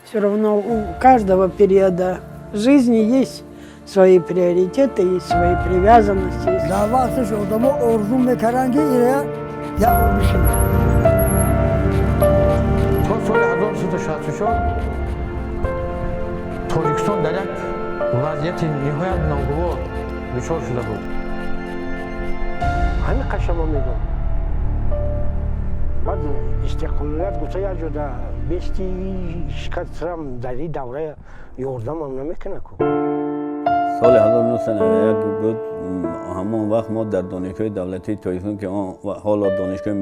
Все равно у каждого периода жизни есть свои приоритеты, есть свои привязанности. Дар вақташ одамо орзу мекарданд, ки ира як бор бишинанд. То соли 1964 Тоҷикистон дар як вазъияти ниҳоят ногувор дучор шуда буд. Ҳамин қашамо мегӯм, баъд истиқлолият гуфта, як ҷода бести шикастам, дар ин давра ёрдамам намекунад ку. Соли 1991 буд. Ҳамон вақт мо дар Донишгоҳи давлатии Тоҷикистон, ки он ҳоло Донишгоҳи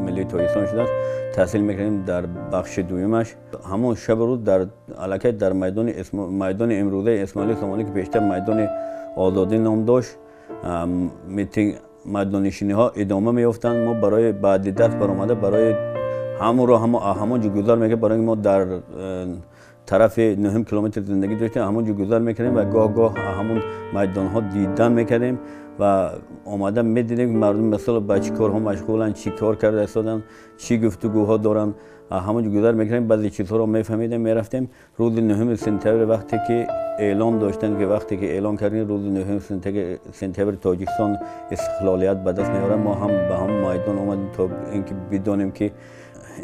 миллии Тоҷикистон шудааст, таҳсил мекардем дар бахши дуюмаш. Ҳамон шабу рӯз дар аллакай дар майдони имрӯзаи Исмоили Сомонӣ, ки пештар майдони Озодӣ ном дошт, митинг, майдоннишиниҳо идома меёфтанд. Мо барои баъди дарс баромада, барои ҳамонро ҳамон ҷо гузар мекард, барои мо дар тарафи нӯҳум километр зиндагӣ доштем, ҳамон ҷо гузар мекардем ва гоҳ гоҳ ҳамон майдонҳо дидан мекардем ва омада медидем, ки мардум, масалан, ба чӣ корҳо машғуланд, чӣ кор карда истоданд, чӣ гуфтугӯҳо доранд. Ҳамон ҷо гузар мекардем, баъзе чизҳоро мефаҳмидем, мерафтем. Рӯзи 9 сентябр, вақте ки эълон доштанд, ки вақте ки эълон кардем, рӯзи 9 сентябр Тоҷикистон истиқлолият ба даст меорад, мо ҳам ба ҳамон майдон омадем, то ин ки бидонем, ки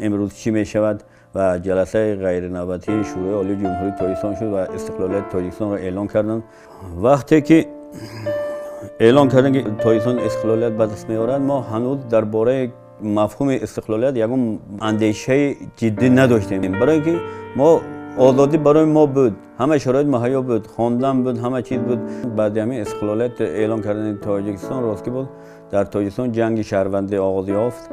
имрӯз чӣ мешавад. Ва ҷаласаи ғайринавбатии Шӯрои Олии Ҷумҳурии Тоҷикистон шуд ва истиқлолияти Тоҷикистонро эълон карданд. Вақте ки эълон карданд, ки Тоҷикистон истиқлолият ба даст меорад, мо ҳанӯз дар бораи мафҳуми истиқлолият ягон андешаи ҷиддӣ надоштем, барои ин ки мо озодӣ барои мо буд, ҳама шароит муҳайё буд, хондан буд, ҳама чиз буд. Баъди ҳамин истиқлолият эълон кардани Тоҷикистон, рост ки буд, дар Тоҷикистон ҷанги шаҳрвандӣ оғоз ёфт.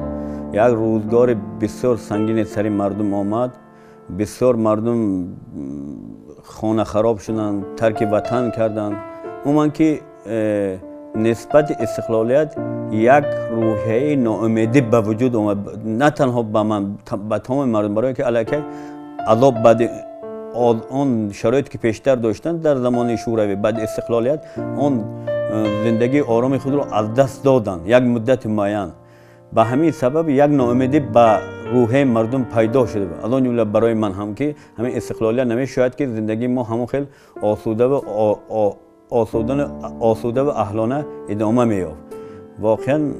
Як рӯзгори бисёр сангини сари мардум омад. Бисёр мардум хона хароб шуданд, тарки ватан карданд. Умуман ки нисбати истиқлолият як рӯҳияи ноумедӣ ба вуҷуд омад, на танҳо ба ман, ба тамоми мардум, барое ки аллакай азоб баъди он шароите, ки пештар доштанд дар замони Шӯравӣ, баъди истиқлолият он зиндагии ороми худро аз даст доданд як муддати муайян. Ба ҳамин сабаб як ноумедӣ ба рӯҳияи мардум пайдо шуда буд, аз он ҷумла барои ман ҳам, ки ҳамин истиқлолият намешояд, ки зиндагии мо ҳамон хел осудаву аҳлона идома меёфт. Воқеан,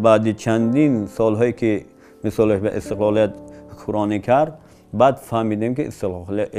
баъди чандин солҳое, ки мисолаш ба истиқлолият ҳукмронӣ кард, баъд фаҳмидем, ки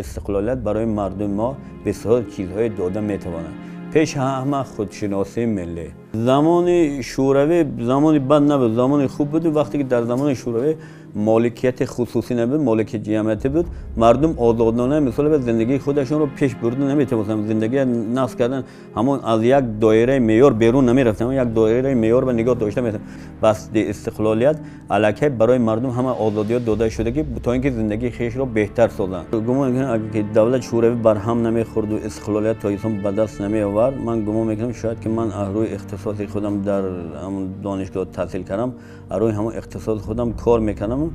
истиқлолият барои мардуми мо бисёр чизҳое дода метавонад, пеш ҳама худшиносии миллӣ. Замони Шӯравӣ замони бад набуд, замони хуб буд. Вақте ки дар замони Шӯравӣ моликияти хусусӣ набуд, моликияти ҷамъиятӣ буд, мардум озодона, мисол, ба зиндагии худашонро пеш бурда наметавонистанд. Зиндагия нақс кардан, ҳамон аз як доираи меъёр берун намерафтанд, як доираи меъёр ба нигоҳ дошта метавонанд. Басти истиқлолият аллакай барои мардум ҳама озодиёт дода шуда, ки то ин ки зиндагии хешро беҳтар созанд. Гумон мекунам, агар ки давлати Шӯравӣ барҳам намехӯрду истиқлолият Тоҷикистон ба даст намеовард, ман гумон мекунам, шояд ки ман аз рӯи ихтисоси худам дар ҳамон донишгоҳ таҳсил кардам, аз рӯи ҳамон ихтисоси худам кор мекардам,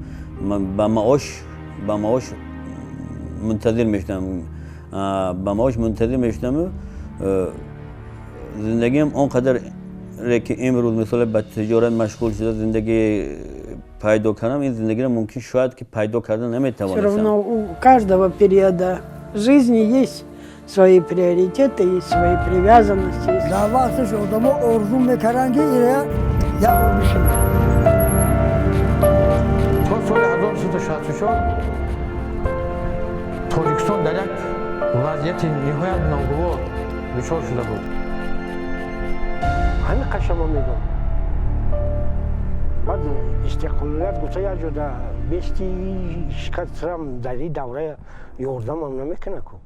ба маош мунтазир мешудам, ба маош мунтазир мешудаму зиндагиам он қадар, ки имрӯз, мисол, ба тиҷорат машғул шуда, зиндагӣ пайдо кардам, ин зиндагиро мумкин шояд ки пайдо карда Все наметавонистам. равно у каждого периода жизни есть свои приоритеты, есть свои привязанности. Дар вақташ одамо орзу мекарданд, ки ира як бор бишинанд. То соли 1964 Тоҷикистон дар як вазъияти ниҳоят ногувор дучор шуда буд. Ҳамин қашамо мегӯм, баъд истиқлолият гуфта, як ҷода бести шикастам, дар ин давра ёрдамам намекунад ку.